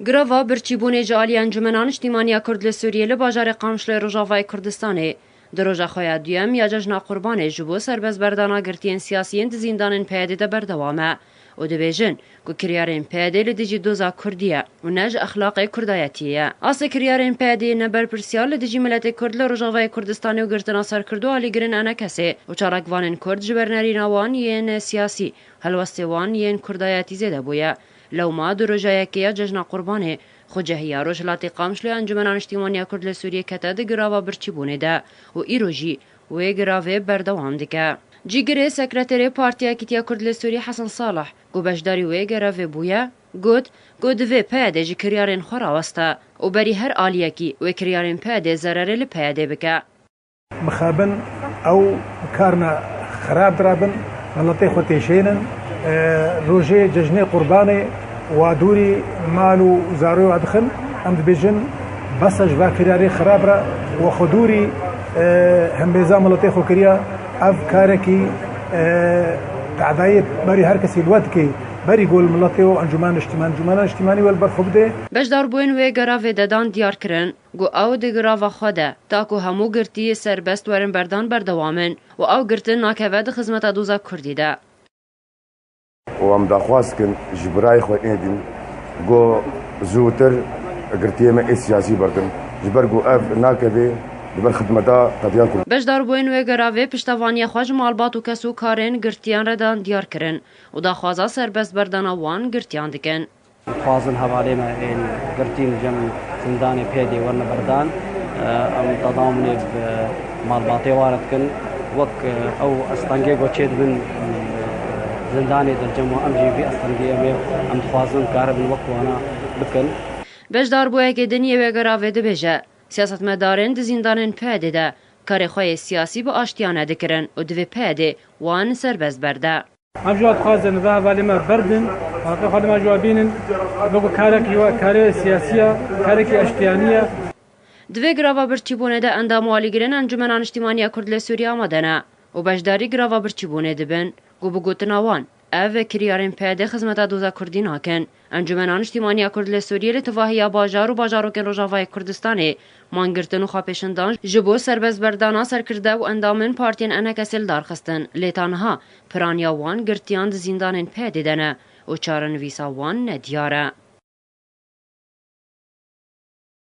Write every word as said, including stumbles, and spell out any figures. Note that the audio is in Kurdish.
Girava birçîbûnê ji alî Encûmena Niştîmaniya Kurd li Sûriyê li bajarê Qamişloyê Rojavayê Kurdistanê di roja xwe ya duyem ya Cejna Qurbanê ji bo serbestberdana girtiyên siyasiyên di zîndanên P Y D'ê de berdewam e û dibêjin ku kiryarên P Y D'ê li dijî doza Kurdî ye û ne ji exlaqê Kurdayetiyê ye. Asê kiryarên P Y D'ê ne berpirsiyar li dijî miletê Kurd li Rojavayê Kurdistanê û girtina serkirdû alîgirên enekesê û çalakvanên Kurd ji ber nerîna wan yên siyasî, helwestê wan yên Kurdayetî zêde bûye. Lewma di roja yekê ya Cejna Qurbanê, xucehiya Rojhilatê Qamişlo ya Encûmena Niştîmaniya Kurd li Sûriyê kete di girava birçîbûnê de û îro jî wê giravê berdewam dike. Cîgirê sekreterê Partiya Yekîtiya Kurd li Sûriyê Hesen Salih, ku beşdarî wê giravê bûye, got ku divê P Y D ji kiryarên xwe raweste û berî her aliyekî wê kiryarên P Y D zererê li P Y D bike. Mixabin ew karna xirab dirabin, miletê xwe têşênin. E, rojê cejnê Qurbanê wa dûrî mal û zaroyê wa dixin, em dibêjin bes e ji va kiryarê xirab re, we xwe dûrî, e, hembêza miletê xwe kiriya. Ev karekî, e, tedayê berî her kesî li we dike, berî gol miletê û encûmen niştîman, encûmena niştîmanî we li ber xwe bide. Beşdarbûyên wê geravê de dan diyar kirin ku ew di girava xwe de, ta ku hemû girtiyê serbest werin berdan, berdewam in û ew girtin nakeve di xizmeta doza Kurdî de. Û em daxwaz dikin ji birayê xwe ên din ku zûtir girtiyê me ê siyasî berdin. Ji ber ku ev nakeve di ber xidmeta qediya Kurd. Beşdarbûyên wê geravê piştevaniya xwe ji malbat û kes û karên girtiyan re dan diyar kirin û daxwaza serbest berdana wan girtiyan dikin. Dixwazin hevalê me ên girtî li cem zindanê P Y D'ê werine berdan. Em tedawinê bi malbatê wan re dikin. Wek ew astengê ku çêdibin zindanê de li cem wan, em jî vî astengê em ê, em dixwazin karibin wek wana bikin. Beşdarbûyekê din yê wê geravê dibêje, siyasetmedarên di zîndanên P Y D'ê de karê xwe yê siyasî bi aştiyane dikirin û divê P Y D wan serbest berde. Em ji wan dixwazin ve hevalê me berdin, heqê xwe li me ji wan bînin, wekî karekî we, karê siyasî ye, karekî eştiyanî ye. Di vê girava birçîbûnê de endam û alîgirên Encûmena Niştîmaniya Kurd li Sûriyê amade ne û beşdarî girava birçîbûnê dibin, ku bi gotina wan, ev kiryarên P Y D xizmeta doza Kurdî nakin. Encûmena Niştîmaniya Kurd li Sûriyê li tevahiya bajar û bajarokên Rojavayê Kurdistanê mangirtin û xwepêşindan ji bo serbestberdana serkirde û endamên partiyên enekesê li dar xistin, lê ta niha piraniya wan girtiyan di zîndanên P Y D'ê de ne û çarenivîsa wan nediyar e.